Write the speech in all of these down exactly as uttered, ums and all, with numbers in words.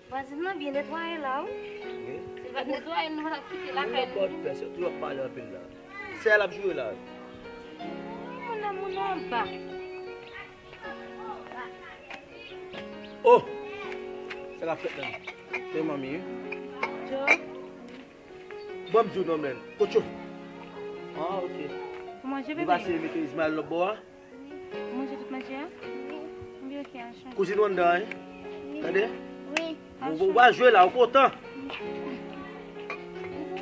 Vwazin nan byen netwaye la, wi. Wi. Si l pa t netwaye, nou pa t ap kite lakay nou. Nenpòt pès, yo toujou ap pale anpil la. Sè a l ap joure la. Moun nan, moun nan anba. Oh! Sa k ap fèt la? Se manmi, wi. Joe. Ban m di w non, men. Kocho. Ah, ok. Ou manje, bebe? Li pase mete Ismaël lòt bò a. Ou manje tout manje a? Wi. Wi, ok, al chanje. Kouzin ou anndan, wi. Tande? Wi. Ou, ou pa jwe la, ou kontan.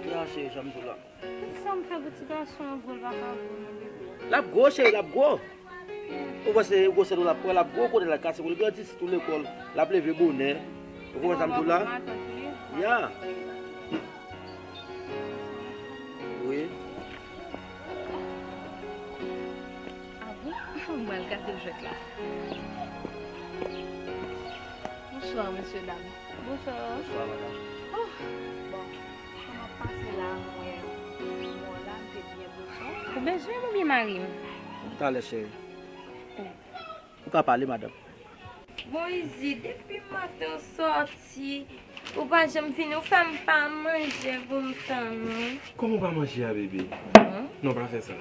Ya, cheri, sa m di w la. Tout sa m fè pou ti gason an gwo, l pa ka gwo non, bebe. L ap gwo, cheri, l ap gwo. Ou panse gwosè l ou l ap pran, l ap gwo kote l ap kase kou l grandi, sitou lekòl, l ap leve bonè. Ou konprann sa m di w la? Ya. Wi. Ah bon? Mwen al gade jwèt la. Bonswa, mesye dam. Bonswa. Bonswa, madanm. Oh, bon. Kòman pase la, mwen, mwen la, m te byen bezwen. Ou bezwen m oubyen mari m? Talè, cheri. Ou ka pale, madanm. Bon, Izi, depi maten w sòti, ou pa janm vini, ou fè m pa manje pou m tann ou. Kòman w pa manje a, bebe? Non, pa fè sa.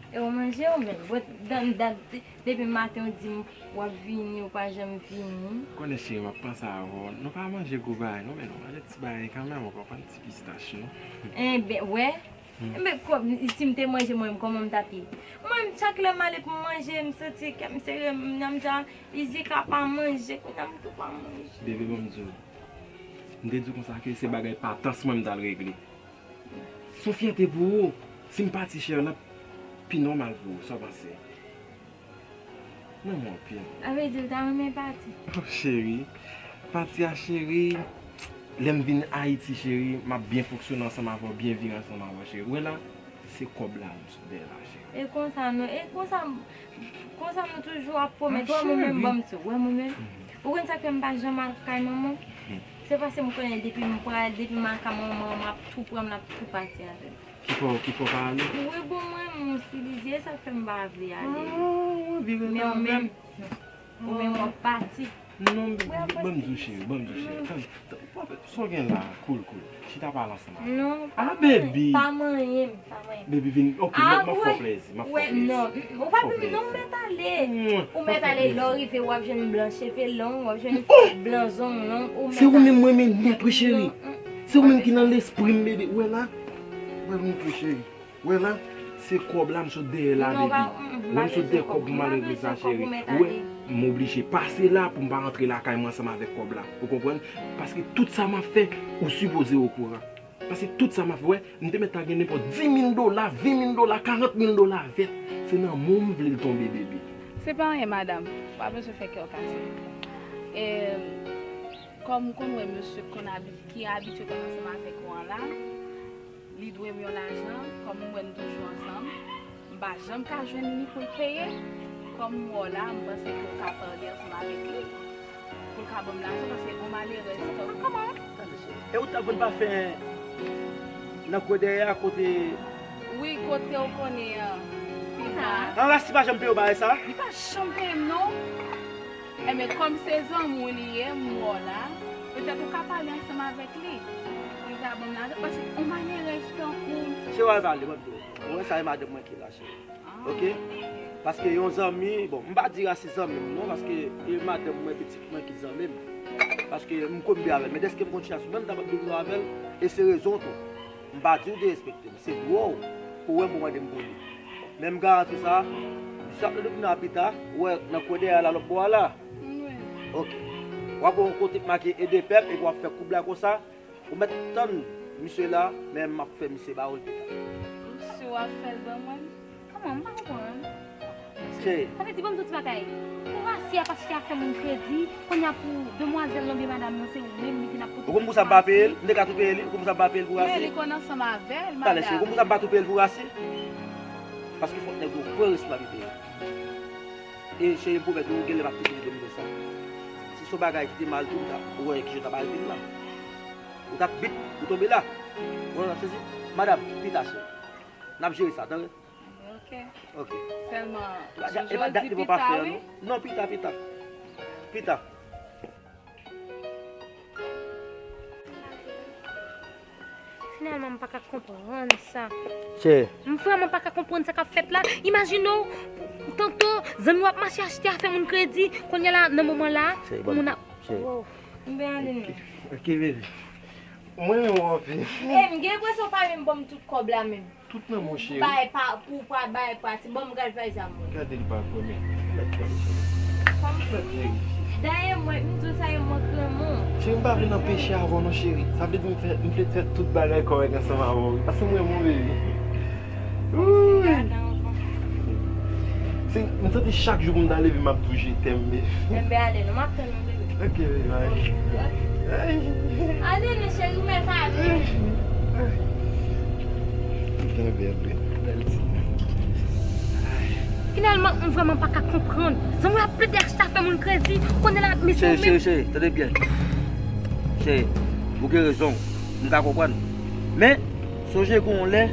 E ou manje ou menm? Bon, dan, dan, depi maten w di m w ap vini, ou pa janm vini. Konnen cheri, m ap panse avè w. Nou pa manje gwo bagay, non, men nou manje ti bagay kanmenm, ou konprann, ti pistach, non? Enben, wè. Enben, kò, si m te manje mwen menm, kòman m t ap ye? Mwen menm, chak lè m ale pou m manje, m santi kè m sere, m nan m di, "Ah, Izi ka pa manje, kounye a m tou pa manje." Bebe, ban m di w. M te di w konsa ke se bagay patans mwen m t al regle. Se yon fyète pou ou. Si m pati, cheri, l ap pi nòmal pou ou, sa w panse? Nan mwen pye. Sa vle di l ta renmen pati? Oh, cheri. Pati a, cheri. Lè m vin Ayiti, cheri, m ap byen fonksyone ansanm avè w, byen viv ansanm avè w, cheri. Ou wè la, se kòb la m sot dèyè la, cheri. E konsa, non. E konsa, konsa nou toujou ap pwomèt. Wè mwen menm, ban m di w. Wè mwen menm. Ou konn sa k fè m pa janm al kay manman m? Se paske m konnen depi m pral, depi m al kay manman m, m ap tou pran m, l ap tou pati avè m. Ki fè w, ki fè w pa ale? Wi, bon, mwen, m silize, sa fè m pa vle ale. Ah, w ap vire nan men. Men ou menm, ou menm w ap pati. Non, ban m di w, cheri, ban m di w, cheri. Tann, tann, sa w gen la, cool, cool. Chita pale ansanm avè m. Non, pa manyen m, pa manyen m. Baby, vin, ok, m ap fè w plezi, m ap fè w plezi. Non, ou pa vle, non, ou mèt ale. Ou mèt ale, lè w rive, w ap jwenn blan cheve long, w ap jwenn blan zong long, ou mèt ale. Se ou menm mwen renmen nèt, wi, cheri. Se ou menm ki nan lespri m, bebe. Ou wè la? Ou wè l montre, cheri. Ou wè la? Se kòb la m sot dèyè la, bebe. Ou wè m sot dèyè kòb pou m al regle sa, cheri. Ou wè? M oblije pase la pou m pa rantre lakay mwen ansanm avèk kòb la. Ou konprann? Paske tout sa m ap fè, ou sipoze okouran. Paske tout sa m ap fè, wè, m te mèt ta gen nenpòt dis mil dola, ven mil dola, karant mil dola vèt. Se nan men w m vle l tonbe, bebe. Se pa anyen, madanm. Pa bezwen fè kè w kase. E, Kòm m konn wè mesye k konn abi-, ki abitye konn ansanm avèk ou an la, li dwe m yon lajan, kòm m wè n toujou ansanm, m pa janm ka jwenn li pou l peye. Kòm m wè w la, m panse ke w ka pale ansanm avèk li. Pou l ka ban m lajan, paske yon malerèz tankou. Kòman? E ou t ap vann pafen nan kwen dèyè a kote. Wi, kote w konnen an. Pita. An, Rasi pa janm peye w bagay sa? Li pa janm peye m, non. Enben, kòm se zanmi w li ye, m wè w la, petèt ou ka pale ansanm avèk li. Pou li ka ban m lajan, paske yon malerèz tankou. Se w al pale, mwen di w. Mwen, sa e madanm mwen ki la, cheri. Ok? Paske yon zanmi, bon, m pa di Rasi zanmi m non, paske e madanm mwen, pitit mwen ki zanmi m. Paske m konn byen avè l, men dèske m konn chita sou menm tab ap domino avè l, e se rezon tou. M pa di w derespekte m, se dwa w pou w wè m pou mande m pou li. Men m garanti w sa, misye ap nan domino a pita, ou wè nan kwen dèyè a la lòt bò a la. Ok. W ap wè yon kote k make ede pèp, epi w ap fè koub la konsa, ou mèt tann misye la, men m ap fè misye ba ou l pita. Si w ap fè l ban mwen? Kòman? M pa konprann. Cheri. Sa vle di, ban m di w ti bagay. Pou Rasi a pa chita fè moun kredi, kounye a pou demwazèl lan oubyen madanm nan, se ou menm li vin ap pote. Ou konn pou sa m pa peye l? M te ka tou peye li? Ou konn pou sa m pa peye l pou Rasi? Men li konn ansanm avè l, madanm. Talè, cheri, ou konn pou sa m pa tou peye l pou Rasi? Paske fòk nèg yo pran responsablite yo. E cheri, m pwomèt ou, ou gen lè m ap pete dedo m konsa. Si se yon bagay ki te mal tou, m ta, ou wè kijan w t ap arete m la. Ou t ap bit, ou tonbe la. Ou wè, w ap sezi. Madanm, pita, cheri. N ap jere sa, tande? Ok. Ok. Sèlman, e pa dat li pran pa fè an, non. Non, pita, pita. Pita. Finalman, m pa ka konprann sa. Cheri. M vrèman pa ka konprann sa k ap fèt la. Imajine w, tanto, zanmi w ap mache achte afè moun kredi, kounye a la, nan moman la, moun ap. Cheri. Wow. M ben ale non. Ok, bebe. Mwen renmen w anpil. E m gen enpresyon w pa menm ban m tout kòb la menm. Tout nan men w, cheri. Bay pa, pou w pa bay pati. Ban m gad pay sa mwen. Gade, li pa kwè, men. Mèt kwè, cheri. Mèt verifye. Dayè, mwen, m di w sa, e mwen k renmen w. Cheri, m pa vle nan peche avè w non, cheri. Sa vle di m fè, m vle fè tout bagay kòrèk ansanm avè w, wi. Paske m renmen w, bebe. Wouy. Se, m santi chak jou pou m ta leve, m ap di w je t'aime, bebe. Enben, ale non, m ap tann ou, bebe. Ok, bebe, bye. Ok. Ay. Ale non, cheri, ou mèt ale. Li byen bèl, wi. Bèl ti. Finalman, m vrèman pa ka konprann. Zanmi ap plede achte afè moun kredi, kounye a la ap mete w menm. Cheri, cheri, cheri, tande byen. Cheri, ou gen rezon. M ka konprann. Men, sonje gen yon lè,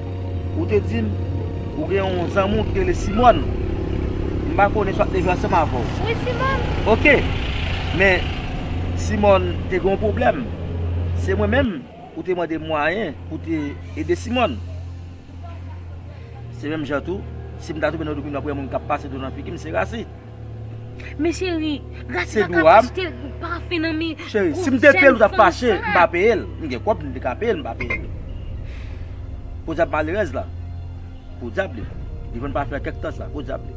ou te di m, ou gen yon zanmi w ki te rele Simòn. M pa konnen si w ap leve ansanm avè w. Wi, Simòn. Ok. Men, Simòn te gen yon pwoblèm. Se mwen menm, ou te mande mwayen pou te ede Simòn. Se menm jan tou, si m ta tonbe nan domino a, premye moun k ap pase do nan figi m, se Rasi. Men cheri, Rasi pa ka achte pafen nan men. Cheri, si m te peye l, ou t ap fache, m pa peye l. M gen kòb, m te ka peye l, m pa peye l. Podyab malerèz la. Podyab li. Li vann pafen an kèk tan sa, podyab li.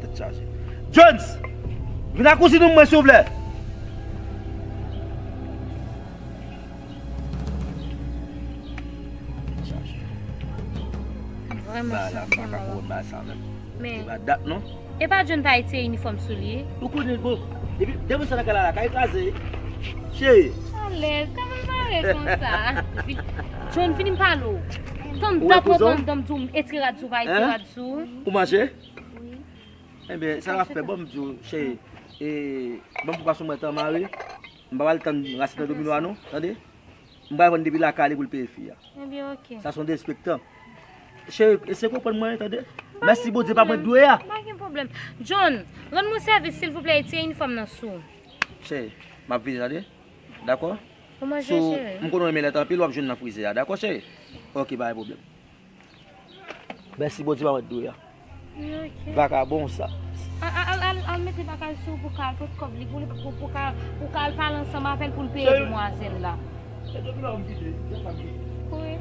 Tèt chaje. Jones! Vin ak kouzin ou mwen, silvouplè! Vrèman, sa fè mal. Ba la, m pa ka konprann bagay sa menm. Men e pa dat non. E pa John pa retire inifòm sou li? Ou konnen, bon, depi, depi sa nan kay la, la kay kraze. Cheri. Alèz, kòman l mare konsa? John, vini m pale w. Tann dat w ap pran dan m di w m retire rad sou, pa retire rad sou. Ou manje? Enben, sa l ap fè, ban m di w, cheri. E, ban m pou pase mwen tan mare. M pa pral tann Rasi nan domino a non, tande? M pral vann depi lakay li pou l peye fi a. Ebyen, ok. Sa se yon derespektan. Cheri, eseye konprann mwen, tande? Mèsi Bondye, pa mwen k dwe a. Pa gen pwoblèm. John, rann mwen sèvis, silvouplè, e tire inifòm nan sou. Cheri, m ap vini, tande? Dakò? Ou manje, cheri? M konnen w renmen lèt anpil, w ap jwenn nan frizè a, dakò, cheri? Ok, pa gen pwoblèm. Mèsi Bondye pa mwen dwe a. Ok. Vakabon sa. Al, al, al, al, al mete bagay sou ou pou ka al pot kòb li pou li, pou, pou ka, pou ka al pale ansanm avè l pou l peye demwazèl la. Wi.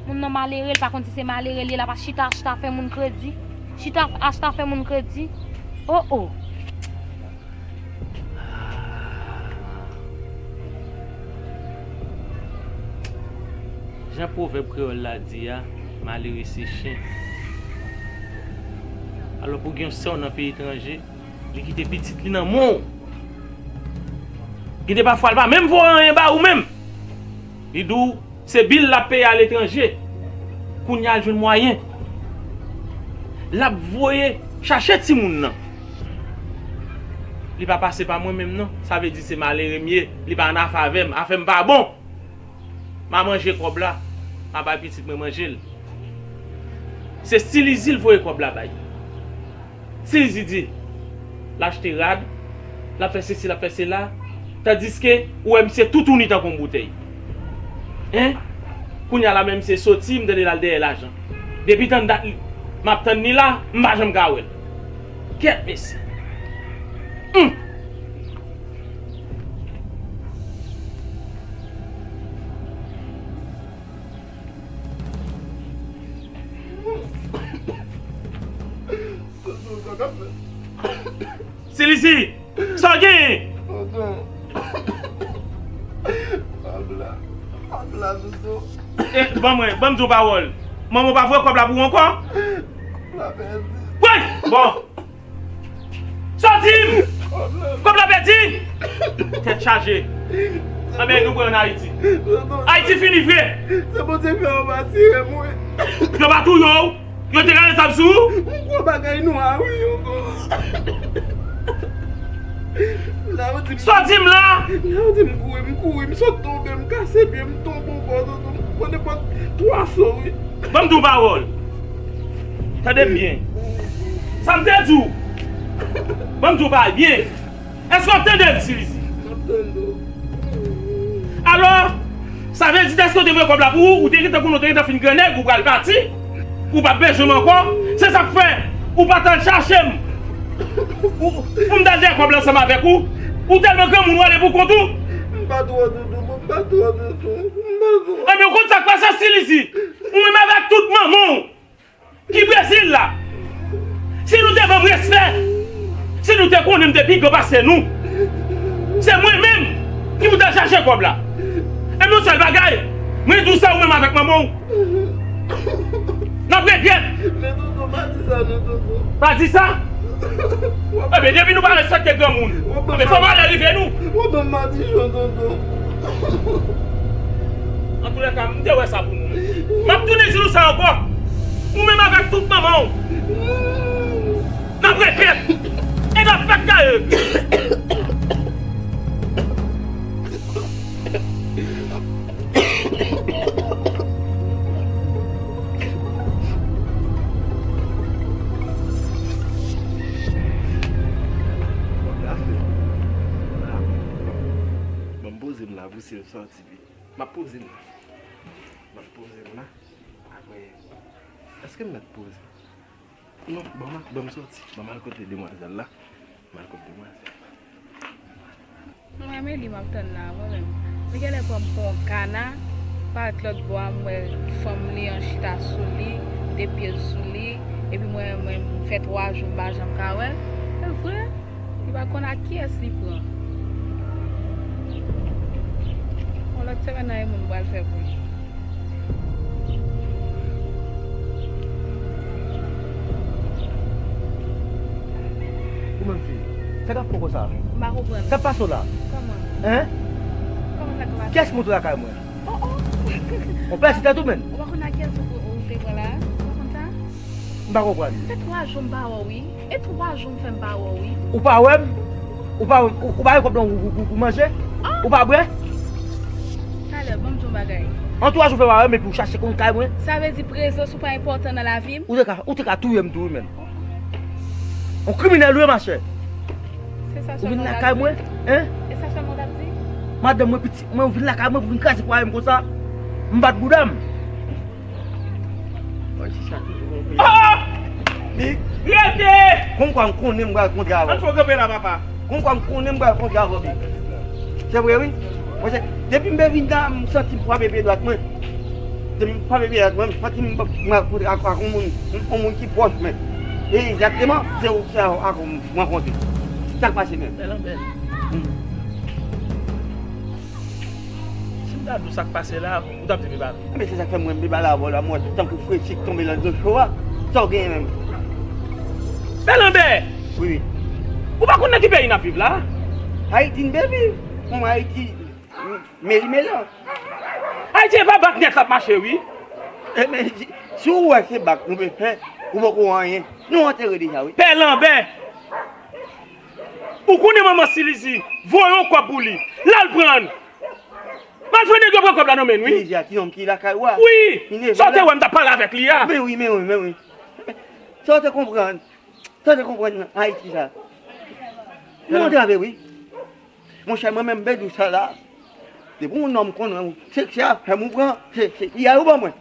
Moun nan malere, l pa konn si se malere li ye, l ap chita achte afè moun kredi. Chita achte afè moun kredi. Oh, oh. Jan pwovèb kreyòl la di a, malere se chen. Alò pou gen yon sè w nan peyi etranje, li kite pitit li nan men w. Gen de pafwa l pa menm voye anyen ba ou menm. Li di w se bil l ap peye aletranje. Kounye a l jwenn mwayen. L ap voye Chache timoun nan. Li pa pase pa mwen menm non. Sa vle di se malere m ye. Li pa nan afè avè m. Afè m pa bon. M a manje kòb la. M a bay pitit mwen manje l. Se Stilizi l voye kòb la bay. Stilizi di, l achte rad, l ap fè sesi, l ap fè sela. Tandiske ou wè misye toutouni tankou yon boutèy. Hein? Kounye a la menm misye soti, m tande l al dèyè lajan. Depi tann dat m ap tann li la, m pa janm ka wè l. Kèt mesye. Hum! Silisi! Sa w genyen? Tonton. Pabla. Pabla, Tonton. E, ban mwen, ban m di w pawòl. Manman w pa voye kòb la pou ou ankò? Pabla pèdi. Woy! Bon. Sòti m! Kòb la pèdi! Tèt chaje. Anben, nou pran ann Ayiti. Ayiti fini vre! Se Bondye fè yo pa tire mwen. Yo pa touye w? Yo te gade zam sou ou? M gwo bagay nwa wi, yon gwo. Lè yo di m Sòti m la! Lè yo di m kouri, m kouri, m sot tonbe, m kase pye, m tonbe yon bò, tonton. M pran nenpòt twa so wi. Ban m di w pawòl. Tande m byen. Sa m te di w. Ban m di w bagay byen. Èske w ap tande m, Silizi? M ap tande w. Alò, sa vle di dèske w te voye kòb la pou ou, ou te gentan konnen w te gentan fin grannèg, ou pral pati, ou p ap bezwen m ankò. Se sa k fè ou pa t al chache m. Ou, pou m t al dèyè kòb la ansanm avèk ou. Ou tèlman granmoun ou ale pou kont ou. M pa twò doudou, m pa twò doudou, m pa twò. Anben, ou konn sa k pase, Silizi? Ou menm avèk tout manman w ki Brezil la. Si nou te ban m respè, si nou te konnen m te pi gran pase nou, se mwen menm ki pou t al chache kòb la. E yon sèl bagay, mwen di w sa ou menm avèk manman w. N ap regrèt. Men tonton, pa di sa non, tonton. Pa di sa? Ebyen, depi nou pa respekte granmoun, ebyen, fò malè rive nou. W ap ban m madichon, tonton. Antoulèka, m te wè sa pou nou. M ap tounen di nou sa ankò. Ou menm avèk tout manman w. N ap regrèt. E n ap fèk gaye. Ban m poze m la, pou si l sòti. M ap poze m la. M ap poze m la. Apre, èske m mèt poze? Non, ban m, ban m sòti. Ban m al kote demwazèl la. M al kote demwazèl la. Mwen, Meli, m ap tann la, mwen menm. Li genlè pran m pou yon kana. Parèt lòt bò a, m wè fanm li an chita sou li, de pye l sou li. Epi mwen, mwen, m fè twa jou m pa janm ka wè l. E vre? Li pa konn ak kiyès li pran. Yon lòt semèn nan, e moun pral fè pou li. Ou menm fi, sa k ap fè w konsa? M pa konprann. Sa k pase w la? Kòman? Hein? Kòman sa k pase? Kiyès ki monte w lakay mwen? Oh, oh! Ou pèdi tèt ou menm? Ou pa konn ak kiyès ou, ou te pran la? Ou pa konn sa? M pa konprann. Sa fè twa jou m pa wè w, wi. E twa jou m fè m pa wè w, wi. Ou pa wè m? Ou pa, ou, ou pa gen kòb nan ou, ou, ou, ou manje? Ah! Ou pa bwè? Talè, ban m di w yon bagay. An twa jou fè m pa wè m, epi ou chache konn kay mwen? Sa vle di prezans ou pa enpòtan nan lavi m? Ou te ka, ou te ka touye m tou, wi, menm. Yon kriminèl ou ye, machè. Se sa sèlman w t ap di? Ou vin lakay mwen, hein? E sa sèlman w t ap di? Madanm mwen, pitit mwen, ou vin lakay mwen pou vin kraze pwaye m konsa? M bat bouda m. Mwen se sa toujou konprann. Ah! Big. Rete! Konn kwa m konnen m pral kontre avè w. Ann fò kanpe la, papa. Konn kwa m konnen m pral kontre avè w, Big. Se vre, wi. Mwen se, depi m vin la, m santi m frape pye dwat mwen. Depi m frape pye dwat mwen, m santi m, m pral kontre ak, ak yon moun, yon moun ki pwòch mwen. E egzakteman, se ou, se ak ou m rankontre. Sa k pase menm? Bèl an bèl. Hmm. Si m ta di w sa k pase la, ou t ap di m e pa vre. Enben, se sa k fè mwen, m te pale avè w la, m wè tankou fresi k tonbe nan dlo cho a. Sa w genyen menm? Bèl Lambè! Wi, wi. Ou pa konn nan ki peyi n ap viv la? Ayiti n te viv. Mwen Ayiti, meli meli. Ayiti e pa bak nèt l ap mache, wi. Enben, si, Si w wè se bak nou vle fè, ou poko wè anyen. Nou antere deja, wi. Pè Lanbè! Ou konnen manman Silizi voye yon kòb pou li. L al pran l. Malfrè nèg yo pran kòb la nan men l, wi. Silizi a ti nonm ki lakay ou a. Wi! Sa w te wè m t ap pale avèk li a. Men wi, men wi, men wi. Sa w te konprann. Sa w te konprann nan Ayiti sa. Nou antrave, wi. Monchè, mwen menm, m pe di w sa la. Depi yon nonm konnen w, se, se afè m ou pran, se, se piyay ou ban mwen.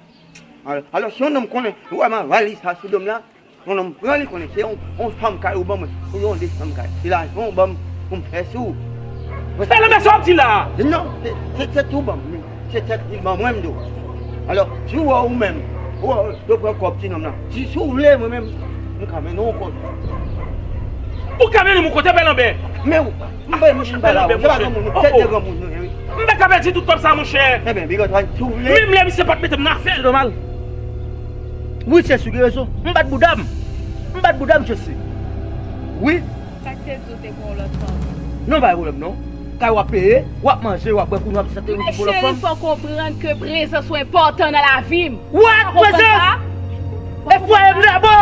Alò, alò, si yon nonm konnen, ou wè m a valiz sa sou do m la, yon nonm pran li konnen, se yon, yon chanm kay ou ban mwen, ou yon de chanm kay. Se lajan ou ban m pou m fè sou ou. Pè Lanbè, sa w ap di la a? Non, se, se tèt ou ban m, se tèt li ban mwen, m di w. Alò, si w wè ou menm, ou wè yo pran kòb ti nonm nan, si, si w vle, mwen menm, m ka mennen w kote. Ou ka mennen m yon kote, Pè Lanbè? Men ou, m pa, m pa la, se pa granmoun, tèt de granmoun nou ye, wi. M pa ka pèdi tout kòb sa, monchè. Ebyen, bigòt, si w vle. Menm lè misye pa t mete m nan afè l. Se nòmal. Wi, Chesi, ou gen rezon. M bat bouda m. M bat bouda m, Chesi. Wi. Sa k te di w te gen yon lòt fanm? Non, pa gen pwoblèm, non. Kay w ap peye, w ap manje, w ap bwè, kounye a w ap chante, ou ti pran lòt fanm. Men cheri, fò w konprann ke prezans ou enpòtan nan lavi m. What? Prezans? E fwaye m dabò!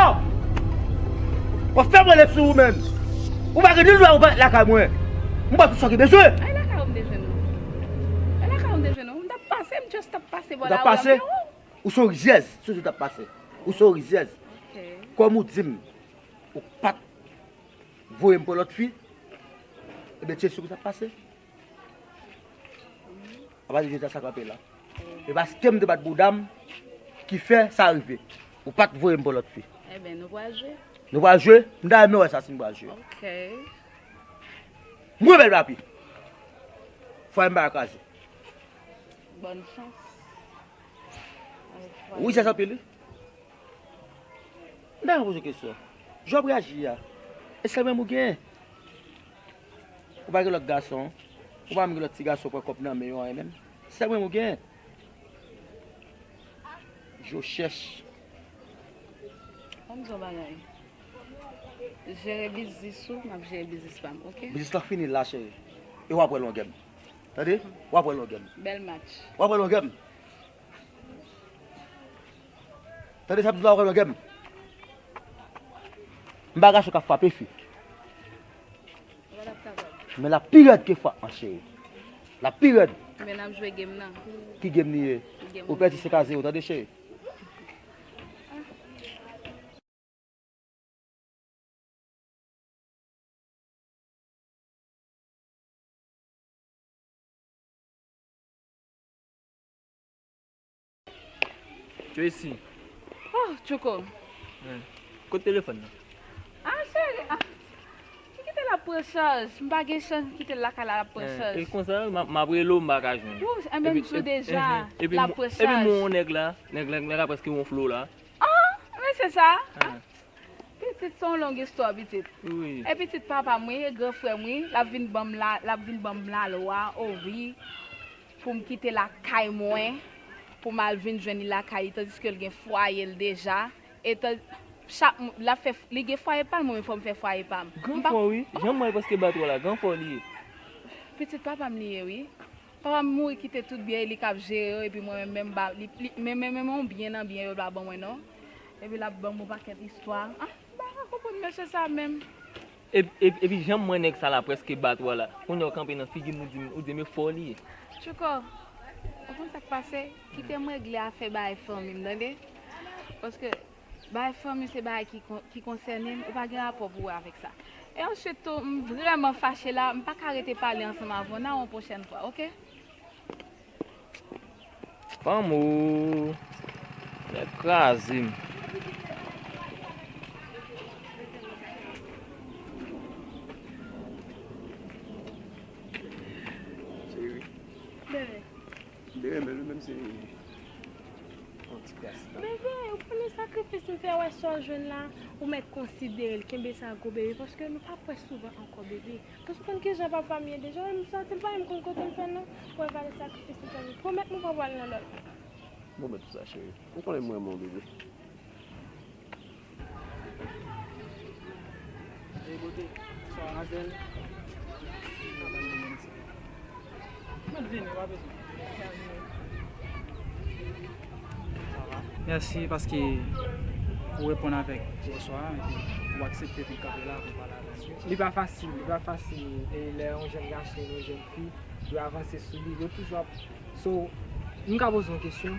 W ap fè m rele sou ou menm. Ou pa gen ni dwa ou pa lakay mwen. M ba tout sa w gen bezwen. Ay, lakay ou m te jwenn ou. Ay, lakay ou m te jwenn ou. M t ap pase, m just t ap pase bò lari a, men ou. Ou se yon rizyèz, se ou t ap pase. Ou se yon rizyèz. Ok. Kòm ou di m, ou pa t voye m pran lòt fi, ebyen, Chesi, ou t ap pase. Apa de jodi a sa kanpe la. E paske m te bat bouda m ki fè sa rive. Ou pa t voye m pran lòt fi. Ebyen, nou pral jwe. Nou pral jwe? M ta renmen wè sa si n pral jwe. Ok. Mwen bèl papi. Fwaye m pa kraze. Bòn chans. Wi, se sa pili. M ta poze w kesyon. Jan w ap reyaji a, e sèl mwen m ou genyen? Ou pa gen lòt gason? Ou pa menm gen lòt ti gason pran kòb nan men yo anyen menm? Sèl mwen m ou genyen? Je cherche. Ban m di w yon bagay. Jere biznis ou, m ap jere biznis pa m, oke? Biznis lan fini la, cheri. E w ap wè longè m. Tande? W ap wè longè m. Bèl match. W ap wè longè m. Tande sa m di la, w ap wè longè m. M pa gason k ap frape fi. Men l ap pi rèd ke fwa an, cheri. L ap pi rèd. Men n ap jwe game nan. Ki game li ye? Ou pèdi senk a zewo, tande, cheri. Tracy. Oh, Tchouko. Kote telefòn nan? Ah, cheri, ah. M kite l ap pran chaj. M pa gen chans kite l lakay la, l ap pran chaj. E konsa, m ap, m ap rele w, m pa ka jwenn. Wouch, enben m di w deja, l ap pran chaj. Epi m wè yon nèg la, nèg, nèg, nèg la prèske wonfle w la. Ah, mesye sa? Ah. Pitit, se yon long istwa, pitit. Wi. E pitit papa m, wi, e gran frè m, wi, l ap vin ban m la, l ap vin ban m lalwa, o wi, pou m kite lakay mwen, pou m al vin jwenn li lakay li, tandiske l gen fwaye l deja. E tan, chak moun, l ap fè, li gen fwaye pa l, mwen menm fò m fè fwaye pa m. Gran fò, wi. Jan m wè l prèske bat w la, gran fò li ye. Pitit papa m li ye, wi. Papa m mouri kite tout byen e li k ap jere yo, epi mwen menm, menm ba, li, li, men, men, men, men yon byen nan byen yo l pa ban mwen non. Epi l ap ban m yon pakèt istwa. Ah, m pa ka konprann mesye sa menm. E, e, epi jan m wè nèg sa la prèske bat w la, kounye a w kanpe nan figi m, ou di m, ou di m e fò li ye. Tchouko, ou konn sa k pase? Kite m regle afè bagay fanmi m, tande? Paske bagay fanmi se bagay ki kon-, ki konsène m, ou pa gen rapò pou wè avèk sa. E answit tou, m vrèman fache la, m pa ka rete pale ansanm avè w, n a wè yon pwochèn fwa, oke? Fanm ou, nèg kraze m. Cheri. Bebe. Bebe, men nou menm se yon ti kras la. Bebe, ou konnen sakrifis m fè, wè sa w jwenn la, ou mèt konsidere l, kenbe sa gwo bebe, paske nou p ap wè souvan ankò bebe. Paske w konn kijan papa m ye deja, m santi l pa menm konn kote l fè non. Wè valè sakrifis m fè, m pwomèt nou pa pral nan lòt. Bon, mèt tout sa, cheri. Ou konnen m renmen w, bebe. Ey, bote, sa w, manzèl? Mèt vini, pa bezwen. Sa va? Mèsi paske ou reponn avèk bonswa epi ou aksepte vin kanpe la pou pale avè m. Li pa fasil, li pa fasil e lè yon jèn gason, yon jèn fi dwe avanse sou li, yo toujou ap. So, m ka poze yon kesyon?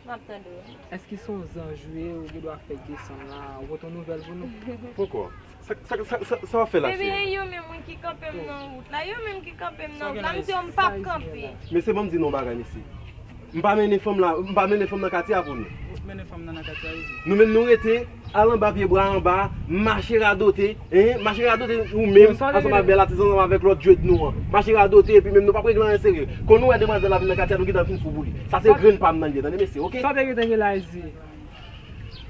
M ap tande w. Èske se yon zanj ou ye, ou gen dwa fèk desann la, ou pote yon nouvèl pou nou? Poko. Sa, sa, sa, sa, sa w ap fè la, cheri? Bebe, e yo menm wi ki kanpe m nan wout la. Yo menm ki kanpe m nan wout la. M di yo m p ap kanpe. Mesye, ban m di nou yon bagay, mesye. M pa mennen fanm la, m pa mennen fanm nan katye a pou nou. Ou mennen fanm nan nan katye a isit. Nou menm nou rete al anba pye bwa anba, mache radote, hein, mache radote ou menm ansanm ak bèl atis ansanm avèk lòt djed nou an. Mache radote epi menm nou p ap regle anyen serye. Kon nou wè demwazèl la vin nan katye a, nou gentan fin fou pou li. Sa se grenn pa m nan l ye, tande mesye, oke? Sa w te gentan gen la, Ezi?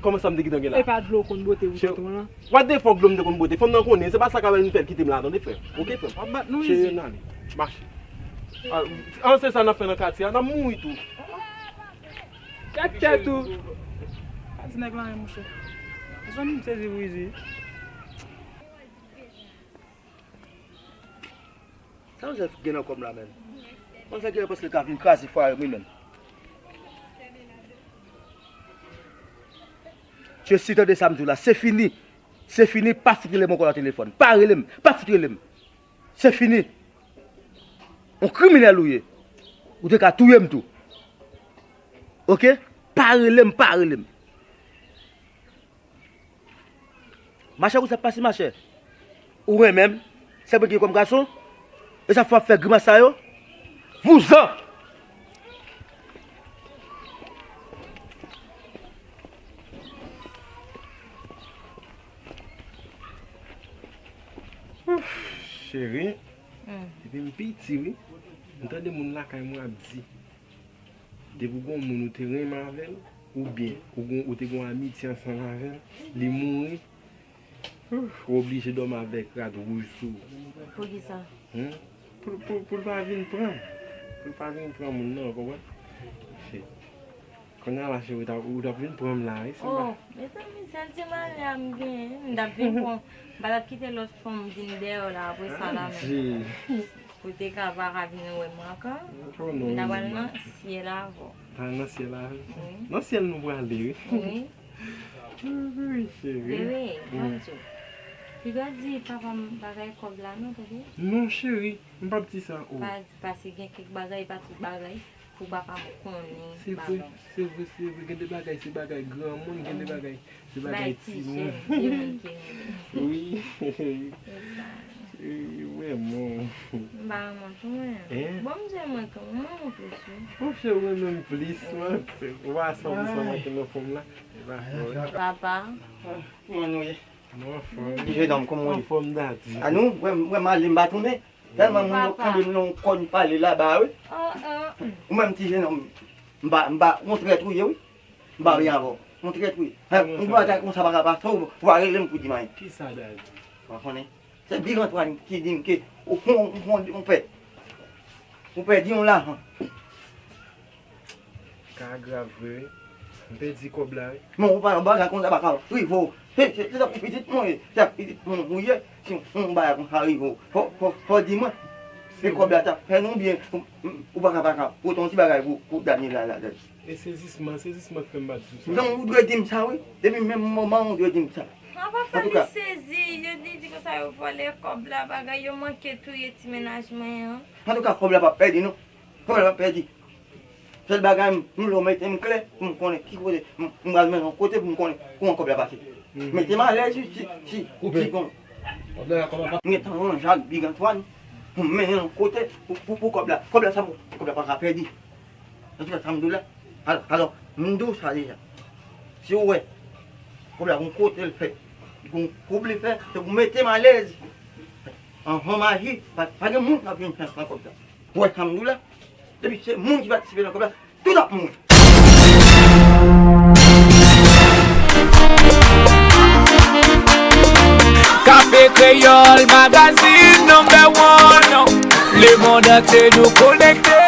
Kòman sa m te gentan gen la? E pa dlo w konn bwote wi tonton lan? What the fuck, dlo m te konn bwote? Fanm nan konnen, se pa sa k ap vin fè l kite m la, tande frè m. Oke, frè m? W ap bat nou, Ezi. Cheri, n ale. Mache. Ah, an se sa n ap fè nan katye a, n ap mouri tou. Gad tèt ou. Pa di nèg la anyen, monchè. Mezanmi, m sezi pou Ezi. Sa Jozèf gen nan kò m la menm? Konn sa ki la paske l ka vin kraze fwaye m wi menm. Jesi, tande sa m di w la, se fini. Se fini, pa fout rele m ankò nan telefòn. Pa rele m, pa fout rele m. Se fini. Yon kriminèl ou ye. Ou te ka touye m tou. Oke? Pa rele m, pa rele m. Machè, ou sa pase, machè? Ou renmen m? Se mwen ki gen kòm gason? E sa fè w ap fè grimas sa yo? Vouzan! Ouf, cheri, depi m piti, wi, m tande moun lakay mwen ap di, depi w gen yon moun ou te renmen avè l, oubyen ou gon, ou te gon amitye ansanm avè l, li mouri, ou oblije dòmi avèk rad wouj sou ou. Poukisa? Hmm? Pou, pou, pou l pa vin pran m. Pou l pa vin pran moun nan, w konprann? Kounye a la, cheri, ou t ap, ou t ap vin pran m la, wi, si m pa. Oh, mezanmi, sèl ti malè a m genyen, m t ap vin pran. M pa t ap kite lòt fanm vin dèyè w la apre sa la menm. Pou te ka pa ka vin wè m ankò. M ta pral nan syèl avè w. Ta nan syèl avè m? Wi. Nan syèl nou prale, wi. Wi. Wi, cheri. Bebe, ban m di w. Li dwe di papa m bagay kòb la non, tande? Non, cheri, m p ap di sa, oh. Pa, paske gen kèk bagay, pa tout bagay pou papa m konnen. Se vre, se vre, se vre. Gen de bagay, se bagay granmoun, gen de bagay, se bagay timoun. Timoun ki renmen. Wi. Se sa. Wi, vrèman. M pa renmen tou, mwen. Hein? Bon, m di mwen tou, mwen renmen w plis, wi. Monchè, ou renmen m plis, man. Ou pa san pou san manke nan fanm la. Papa. Kòman nou ye? Nou anfòm. Ti jenòm, kòman w ye? Anfòm, dadi. A nou, wè m, wè m ale, m pa tounen. Tèlman moun yo kanpe m nan yon kòn pale laba, wi. Ou menm ti jenòm, m pa, m pa, yon trèt ou ye, wi. M pa ri avè w. Yon trèt ou ye. Yon bagay konsa pa ka pase, ou, ou pa rele m pou di m anyen. Kisa, dadi? Ou pa konnen. Se Big Antoine ki di m ke ou, ou, ou, ou pè. Ou pèdi yon lajan. Ka grav vre, wi. M pèdi kòb la, wi. Non, ou pa, bagay konsa pa ka rive w. Se, se, se tankou pitit mwen ye. Se ak pitit mwen ou ye. Si yon bagay konsa rive w, fò, fò, fò di mwen. Se kòb la t ap fè nou byen. Ou, ou pa ka, pa ka pote yon ti bagay pou, pou Daniela la, la. E sezisman, sezisman k fè m pa di w sa. Non, ou dwe di m sa, wi. Depi menm moman, ou dwe di m sa. An, papa, li sezi. Yo di, di konsa yo vòlè kòb la, bagay, yo manke touye ti mennaj mwen an. Antouka, kòb la p ap pèdi, non. Kòb la p ap pèdi. Sèl bagay, m, m lè w mete m klè pou m konnen ki kote m, m pral mennen yon kote pou m konnen kòman kòb la pase. Mete m alèz, si, si, si, si, bon. M gentan ranje ak Big Antoine pou m mennen yon kote pou, pou, pou kòb la. Kòb la, sa, kòb la pa ka pèdi. Antouka, sa m di w la. Alò, alò, m di w sa deja. Si w wè kòb la gon kote l fè, gon koub li fè, se pou mete m alèz. Anvan m aji, pa, pa gen moun k ap vin fè, fè kòb la. Ou wè sa m di w la? Depi se moun ki patisipe nan kòb la, tout ap mouri. Café Créole Magazine number one. Le monde entier nous connecté.